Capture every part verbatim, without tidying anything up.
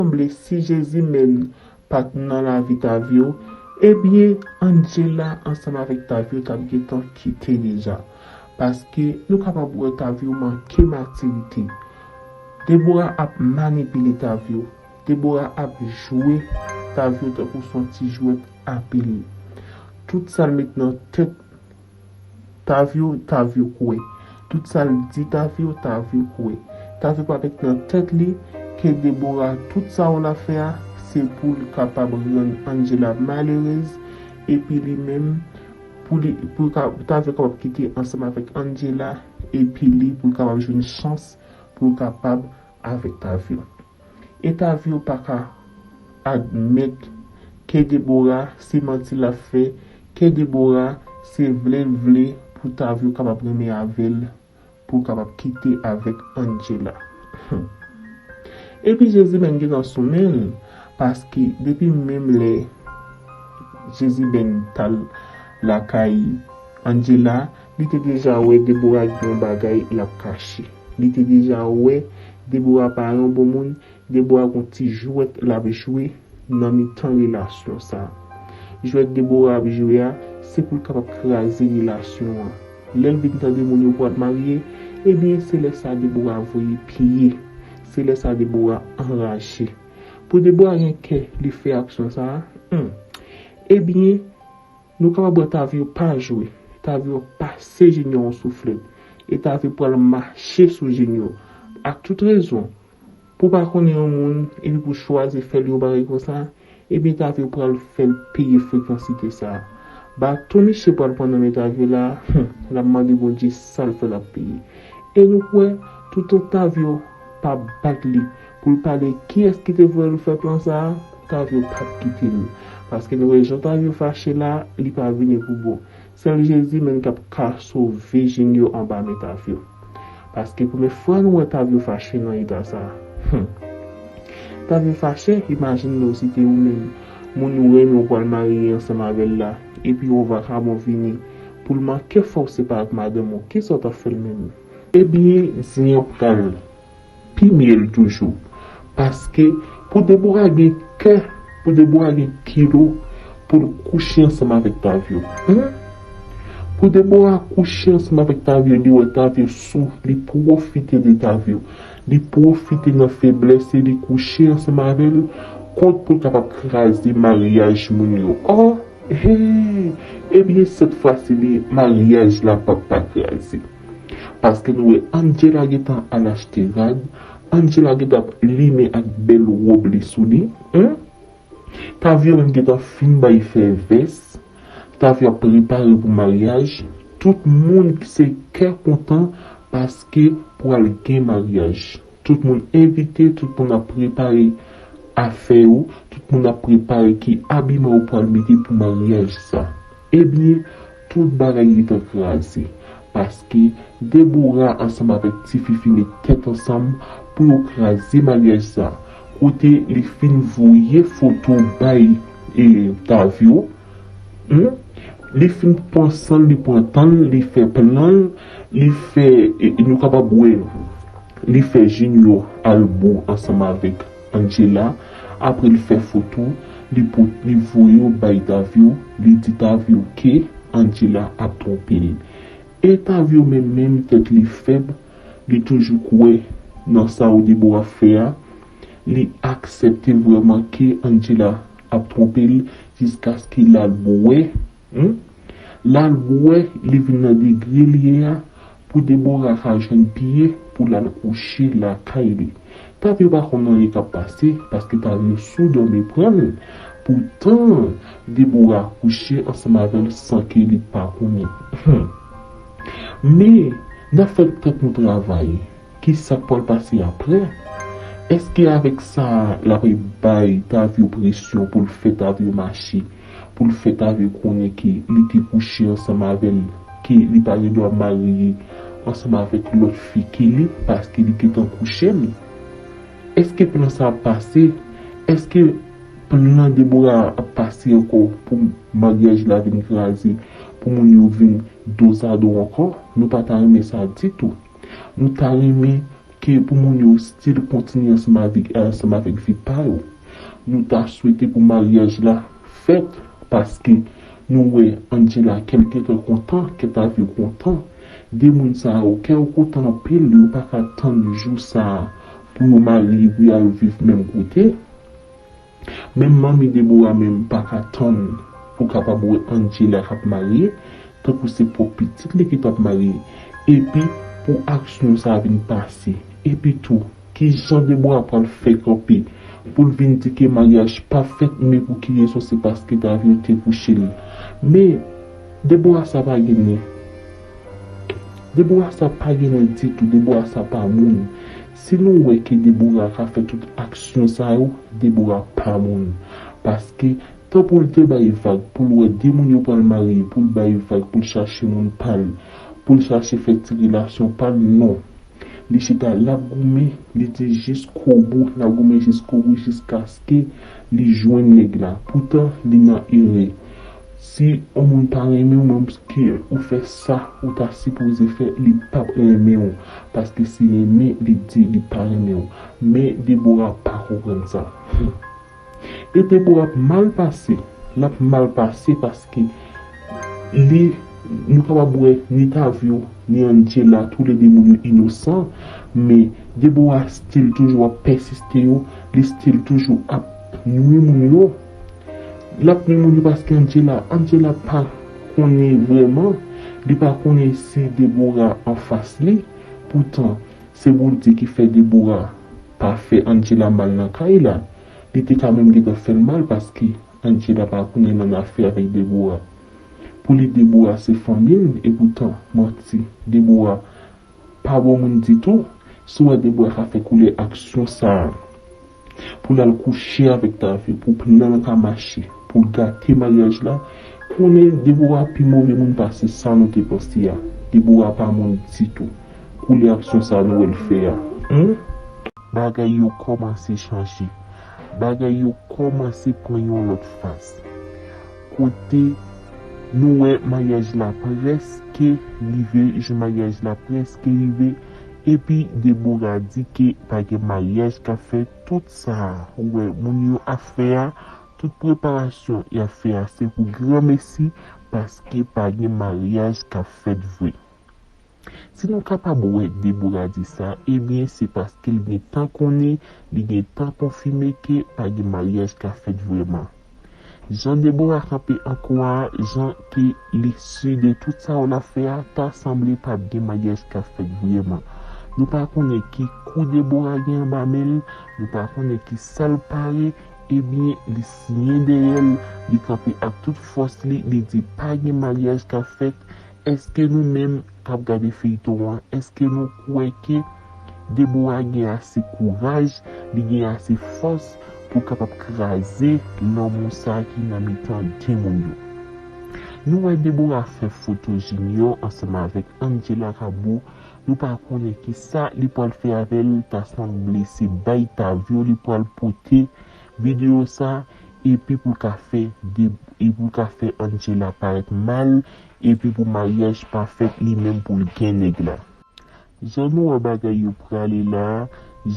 Sanble si Jezimèn pa t nan lavi Tavyo, ebyen, Angela ansanm avèk Tavyo t ap gentan kite deja. Paske nou kapab wè Tavyo manke matirite. Debora ap manipile Tavyo. Debora ap jwe Tavyo tankou se yon ti jwèt apil. Tout sa l met nan tèt Tavyo, Tavyo kwè. Tout sa l di Tavyo, Tavyo kwè. Tavyo pa met nan tèt li ke Debora, tout sa w la fè a, se pou l kapab rann Angela malerèz, epi li menm, pou li, pou ka, Tavyo kapab kite ansanm avèk Angela, epi li pou l kapab jwenn chans pou l kapab avèk Tavyo. E Tavyo pa ka admèt ke Debora se manti l ap fè, ke Debora se vle l vle pou Tavyo kapab renmen avè l, pou l kapab kite avèk Angela. Epi Jezimèn gentan sou men l, paske depi menm lè Jezimèn t al lakay Angela, li te deja wè Debora gen yon bagay l ap kache. Li te deja wè Debora pa yon bon moun, Debora gon ti jwèt l ap jwe nan mitan relasyon sa a. Jwèt Debora ap jwe a, se pou l kapab kraze relasyon an. Lè l vin tande moun yo pral marye, ebyen, se lè sa Debora voye pye. Se lè sa Debora anraje. Pou Debora gen kè li fè aksyon sa a, hmm, ebyen, nou kapab wè Tavyo pa jwe. Tavyo pase Junior yon souflèt. E Tavyo pral mache sou Junior. Ak tout rezon, pou w pa konnen yon moun, epi pou w chwazi fè l yon bagay konsa, ebyen Tavyo pral fè l peye frekansite sa a. Baton misye pral pran nan men Tavyo la, hmm, l ap mande Bondye sa l fè l ap peye. E nou kwè, toutan Tavyo pa bat li pou l pale kiyès ki te voye l fè plan sa a, Tavyo p ap kite l. Paske nou wè jan Tavyo fache la, li pa vini pou bon. Sèl Jezimèn k ap ka sove Junior anba men Tavyo. Paske premye fwa nou wè Tavyo fache nan eta sa a. Hmm. Tavyo fache, imajine w si te ou menm, moun ou renmen ou pral marye ansanm avè l la, epi yon vakabon vini pou l manke fè w separe ak madanm ou, kisa w t ap fè l menm? Ebyen, zen an pral pi myèl toujou. Paske pou Debora gen kè, pou Debora gen kilo, pou l kouche ansanm avèk Tavyo. Hmm? Pou Debora kouche ansanm avèk Tavyo, li wè Tavyo sou, li pwofite de Tavyo. Li pwofite nan feblès li, li kouche ansanm avè l, kont pou l kapab kraze maryaj moun yo. Ò, hey! Ebyen, sèt fwa si li, maryaj la p ap pa kraze. Paske nou wè Angela gentan al achte rad, Angela gentan ap limen ak bèl wòb li sou li. Hmm? Tavyo menm gentan fin bay fè vès. Tavyo ap prepare pou maryaj. Tout moun se kè kontan paske pral gen maryaj. Tout moun envite, tout moun ap prepare afè yo, tout moun ap prepare ki abiman yo pral mete pou maryaj sa. Ebyen, tout bagay gentan kraze. Paske Debora ansanm avèk Ti Fifi met tèt ansanm pou yo kraze maryaj sa. Kote li fin voye foto bay, e, Tavyo. Hmm? Li fin pran san l, li pran tan l, li fè plan l, li fè, e, e, nou kapab wè, li fè Junior al bo ansanm avèk Angela. Apre l fè foto, li pot, li voye yo bay Tavyo, li di Tavyo ke Angela ap twonpe l. E Tavyo menm, menm tèt li fèb, li toujou kwè nan sa Debora fè a, li aksepte vrèman ke Angela ap twonpe l jiskaske l al bwè. Hmm? L al bwè, li vin nan degre l ye a, pou Debora ka jwenn pye pou l al kouche lakay li. Tavyo pa konn anyen k ap pase, paske Tavyo sou dòmi pran l. Poutan, Debora kouche ansanm avè l san ke li pa konnen. Hmm. Men, n ap fè tèt nou travay. Ki sa k pral pase apre? Èske avèk sa, l ap bay Tavyo presyon pou l fè Tavyo mache, pou l fè Tavyo konnen ke li te kouche ansanm avè l, ke li pa gen dwa marye ansanm avèk lòt fi ke li, paske li gentan kouche l? Èske plan sa ap pase? Èske plan Debora ap pase ankò pou maryaj la vin kraze, pou moun yo vin dozado ankò? Nou pa ta renmen sa ditou. Nou ta renmen ke pou moun yo still kontinye ansanm avèk, ansanm avèk vi pa yo. Nou ta swete pou maryaj la fèt, paske nou wè Angela, kè l gentan kontan, kè Tavio kontan. De moun sa yo, kè yo kontan anpil, yo pa ka tann jou sa a pou yo marye, pou y al viv menm kote. Menm manmi Deborah menm pa ka tann pou kapab wè Angela k ap marye, tankou se pwòp pitit li ki t ap marye. Epi pou aksyon sa a vin pase. Epi tou, kijan Deborah pral fè kanpe pou l vin di ke maryaj pa fèt, men pou ki rezon? Se paske Tavio te kouche l. Men Deborah sa pa gen nen. Deborah sa pa gen nen ditou. Deborah sa pa moun. Si nou wè ke Deborah ka fè tout aksyon sa yo, Deborah pa moun. Paske tan pou l te bay vag, pou l wè de moun yo pral marye, pou l bay vag, pou l chache moun pa l, pou l chache fè ti relasyon pa l, non. Li chita, l ap goumen, li di jiskobou, l ap goumen jiskobou, jiskaske li jwenn nèg la. Poutan, li nan erè. Si yon moun pa renmen w, menm ke ou fè sa ou ta sipoze fè, li p ap renmen w. Paske si renmen, li di li pa renmen w. Men Deborah pa konprann sa. E Deborah ap mal pase. L ap mal pase paske li, nou kapab wè ni Tavio, ni Angela, toulede moun yo inosan, men Deborah still toujou ap pèsiste yo, li still toujou ap nwi moun yo. L ap nwi moun yo paske Angela, Angela pa konnen vrèman, li pa konnen si Deborah anfas li. Poutan, se Bondye ki fè Deborah pa fè Angela mal nan kay la. Li te ka menm gentan fè l mal paske Angela pa konnen l annafè avèk Deborah. Pou li, Deborah se fanmi l, epoutan, manti, Deborah pa bon moun ditou. Si w wè Deborah ka fè koulè aksyon sa a, pou l al kouche avèk Tavio, pou plan l ka mache, pou l gate maryaj la, konnen Deborah pi move moun pase sa nou te panse a. Deborah pa moun ditou. Koulè aksyon sa a nou wè l fè a. Hmm? Bagay yo kòmanse chanje. Bagay yo kòmanse pran yon lòt faz. Kote nou wè maryaj la prèske rive, jou maryaj la prèske rive, epi Deborah di ke pa gen maryaj k ap fèt. Tout sa a ou wè moun yo ap fè a, tout preparasyon y ap fè a, se pou granmesi, paske pa gen maryaj k ap fèt vre. Si nou kapab wè Deborah di sa, ebyen, se paske l gentan konnen, li gentan konfime ke pa gen maryaj k ap fèt vrèman. Jan Deborah kanpe an kwen an, jan ke li si de tout sa yo l ap fè a, ta sanble p ap gen maryaj k ap fèt vrèman. Nou pa konnen ki kou Deborah gen anba men l, nou pa konnen ki sa l pare, ebyen, li siyen dèyè l, li kanpe ak tout fòs li, li di pa gen maryaj k ap fèt. Èske nou menm k ap gade feyton an, èske nou kwè ke Deborah gen ase kouraj, li gen ase fòs pou kapab kraze lanmou sa a ki nan mitan de moun yo? Nou wè Deborah fè foto Junior ansanm avèk Angela Cabo. Nou pa konnen ki sa li pral fè avè l, ta sanble se bay Tavio li pral pote videyo sa, epi pou l ka fè de, epi pou l ka fè Angela parèt mal, epi pou maryaj pa fèt li menm pou l gen nèg la. Jan nou wè bagay yo prale la a,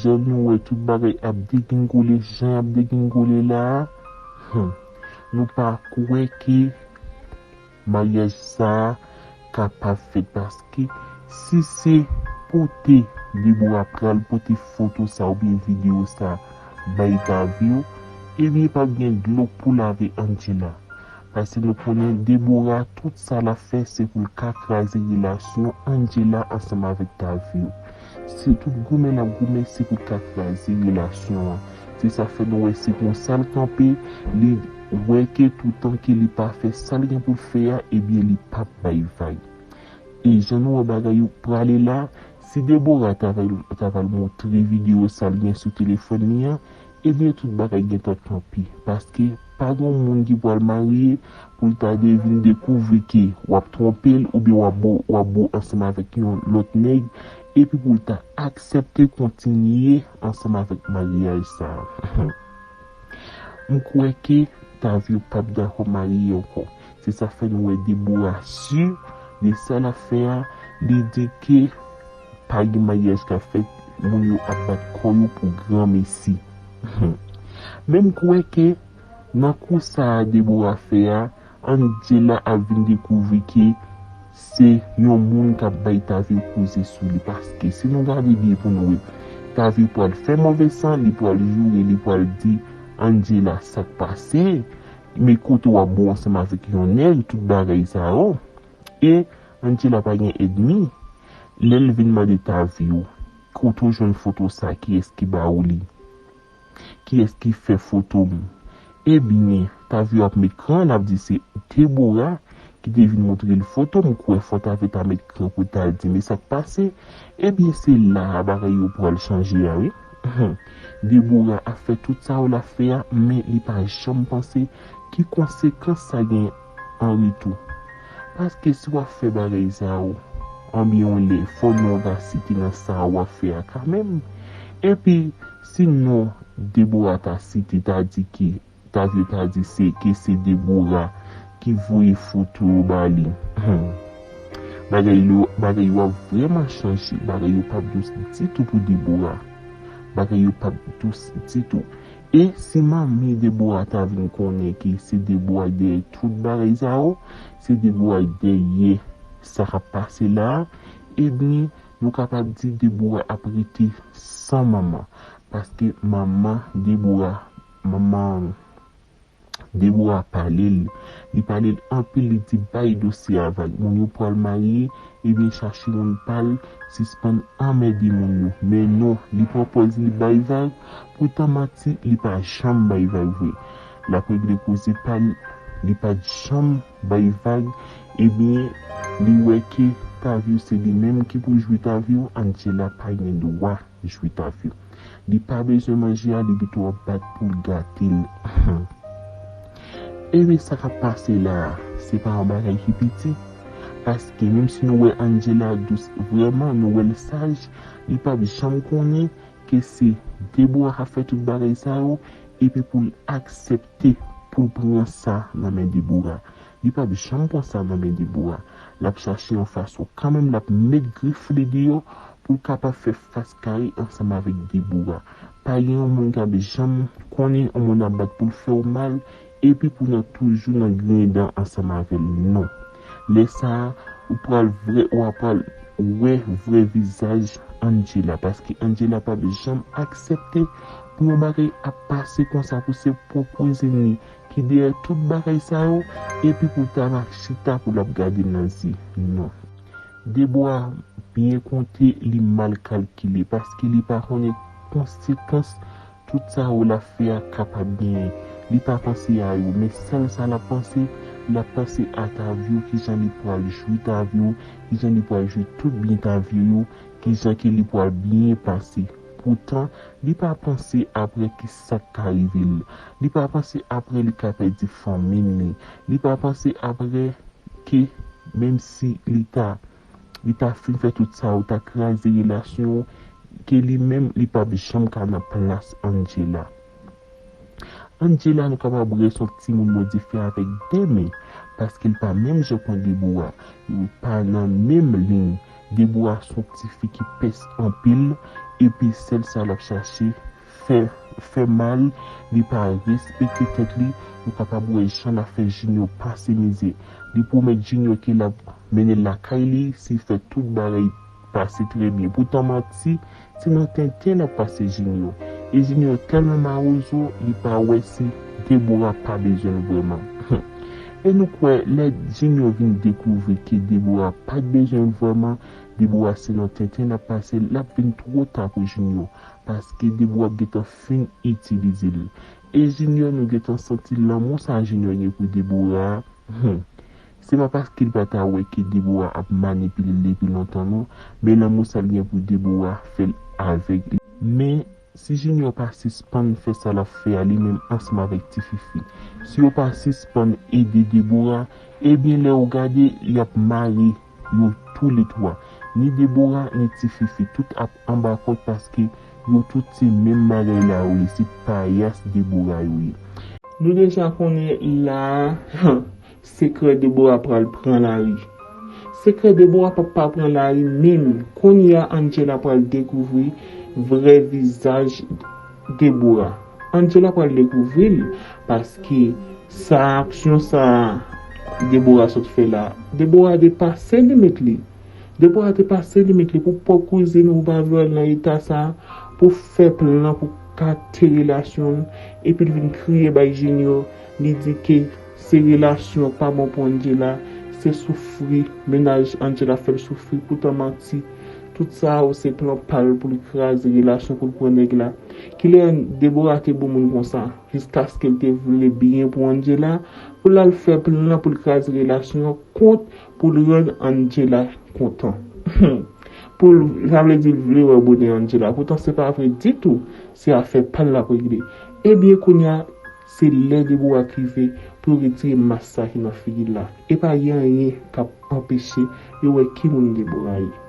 jan nou wè tout bagay ap degringole, jan y ap degringole la a, hmm, nou pa kwè ke maryaj sa a kapab fèt, paske si se pote Deborah pral pote foto sa oubyen videyo sa bay Tavio, ebyen p ap gen dlo pou lave Angela. Paske nou konnen Deborah, tout sa l ap fè, se pou l ka kraze relasyon Angela ansanm avèk Tavio. Se tout goumen l ap goumen, se pou l ka kraze relasyon an. Se sa fè nou wè se konsa l kanpe, li wè ke toutan ke li pa fè sa l gen pou l fè a, ebyen li p ap bay vag. E jan nou wè bagay yo prale la, si Deborah ta va, ta va montre videyo sa l gen sou telefòn li an, ebyen tout bagay gentan kanpe. Paske pa gen moun ki pral marye pou l ta de-, vin dekouvri ke w ap twonpe l oubyen w ap bo, w ap bo ansanm avèk yon lòt nèg, epi pou l ta aksepte kontinye ansanm avèk maryaj sa a. M kwè ke Tavio p ap dakò marye ankò. Se sa fè nou wè Deborah si de sa l ap fè a, li di ke pa gen maryaj k ap fèt, moun yo ap bat kò yo pou granmesi. Men m kwè ke nan kou sa a Deborah fè a, Angela ap vin dekouvri ke se yon moun k ap bay Tavio koze sou li. Paske si nou gade byen pou nou wè, Tavio pral fè move san, li pral joure, li pral di Angela sa k pase, men kote w ap bo ansanm avèk yon nèg, tout bagay sa yo. E Angela pa gen ènmi. Lè l vin mande Tavio, kote w jwenn foto sa, kiyès ki ba ou li? Kiyès ki fè foto m? Ebyen, Tavio ap met kran, l ap di se Deborah ki te vin montre l foto m, kwè fò Tavio ta met kran pou l ta di, men sa k pase? Ebyen, se la a bagay yo pral chanje a, wi. Deborah ap fè tout sa yo l ap fè a, men li pa janm panse ki konsekans sa gen an retou. Paske si w ap fè bagay sa yo, anbyen yon lè, fò non w ta site nan sa w ap fè a kanmenm. Epi, si non Deborah ta site, ta di ki, Tavio ta di se, ke se Deborah ki voye foto yo ba li. Hmm. Bagay yo, bagay yo ap vrèman chanje. Bagay yo p ap dous ditou pou Deborah. Bagay yo p ap dous ditou. E si manmi Deborah ta vin konnen ke se Deborah k dèyè tout bagay sa yo, se Deborah k dèyè sa k ap pase la a, ebyen, nou kapab di Deborah ap rete san manman. Paske manman Deborah, manman Deborah pale l. Li pale l anpil, li di bay dosye a vag. Moun yo pral marye, ebyen chache moun pa l, sispann anmède moun yo. Men non, li pran pòz li bay vag, poutan manti, li pa janm bay vag vre. L ap regle koze pa l, li pa t janm bay vag, ebyen, li wè ke Tavio se li menm ki pou jwi Tavio, Angela pa gen dwa jwi Tavio. Li pa bezwen manje a, li pito ap bat pou l gate l. Ebyen, sa k ap pase la a, se pa yon bagay ki piti. Paske menm si nou wè Angela dous vrèman, nou wè l saj, li p ap janm konnen ke se Deborah k ap fè tout bagay sa yo, epi pou l aksepte pou l pran sa nan men Deborah. Li p ap janm pran sa nan men Deborah. L ap chache yon fason kanmenm, l ap met grif li deyò pou l kapab fè fas kare ansanm avèk Deborah. Pa gen yon moun k ap janm konnen yon moun ap bat pou l fè w mal, epi pou nan toujou nan griyen dan ansanm avè l, non. Lè sa a, ou pral vrè, ou a pral wè vrè vizaj Angela, paske Angela p ap janm aksepte pou yon bagay ap pase konsa pou se pwòp kouzin li ki dèyè tout bagay sa yo, epi pou l ta va chita pou l ap gade l nan zye. Non. Deborah byen konte, li mal kalkile, paske li pa konnen konsekans tout sa yo l ap fè a kapab genyen. Li pa panse a yo, men sèl sa l ap panse, l ap panse a Tavio, kijan li pral jwi Tavio, kijan li pral jwi tout byen Tavio yo, kijan ke li pral byen pase. Poutan, li pa panse apre ki sa k ka rive l. Li pa panse apre li ka pèdi fanmi li. Li pa panse apre ke menm si li ta, li ta fin fè tout sa yo, ta kraze relasyon yo, ke li menm, li p ap janm ka nan plas Angela. Angela, nou kapab wè se yon timoun Bondye fè avèk de men, paske l pa menm jan kon Deborah. Yo pa nan menm liy. Deborah se yon tifi ki pès anpil, epi sèl sa l ap chache, fè, fè mal, li pa respekte tèt li. Nou kapab wè jan l ap fè Junior pase mizè. Li pwomèt Junior ke l ap mennen l lakay li, si l fè tout bagay pase trè byen. Poutan manti, se nan tenten l ap pase Junior. E Junior tèlman mawozo, li pa wè si Deborah pa bezwen l vrèman. E nou kwè, lè Junior vin dekouvri ke Deborah pa t bezwen l vrèman, Deborah se nan tenten l ap pase, l ap vin twò ta pou Junior. Paske Deborah ap gentan fin itilize l. E Junior, nou gentan santi lanmou sa Junior gen pou Deborah a. Hmm. Se pa paske l pa ta wè ke Deborah ap manipile l depi lontan, non. Men lanmou sa l gen pou Deborah fè l avèg li. Men, si Junior pa sispann fè sa l ap fè a li menm ansanm avèk Ti Fifi, si yo pa sispann ede Deborah, ebyen, lè w gade, y ap mare yo toulètwa. Ni Deborah, ni Ti Fifi, tout ap anba kòd paske yo tout se menm bagay la yo ye, se payas Deborah yo ye. Nou deja konnen la a, sekrè Deborah pral pran lari. Sekrè Deborah p ap pa pran lari menm. Kounye a Angela pral dekouvri vrè vizaj Debora. Angela pral dekouvri l, paske sa aksyon sa Debora sot fè la, Debora depase limit li. Debora depase limit li pou pwòp kouzin ou pa vle al nan eta sa, pou fè plan pou kate relasyon l, epi l vin kriye bay Junior, li di ke se relasyon pa bon pou Angela, se soufri, mennaj Angela fè l soufri, poutan manti, tout sa yo se plan pa l pou l kraze relasyon pou l pran nèg la. Kilè Debora te bon moun konsa, jiskaske l te vle byen pou Angela, pou l al fè plan pou l kraze relasyon kont pou l rann Angela kontan. Pou l, sa vle di l vle wè bonè Angela. Poutan se pa vre ditou, se afè pa l l ap regle. Ebyen kounye a, se lè Debora k rive pou yo retire mas sa ki nan figi l la. E pa gen anyen k ap anpeche yo wè ki moun Debora ye.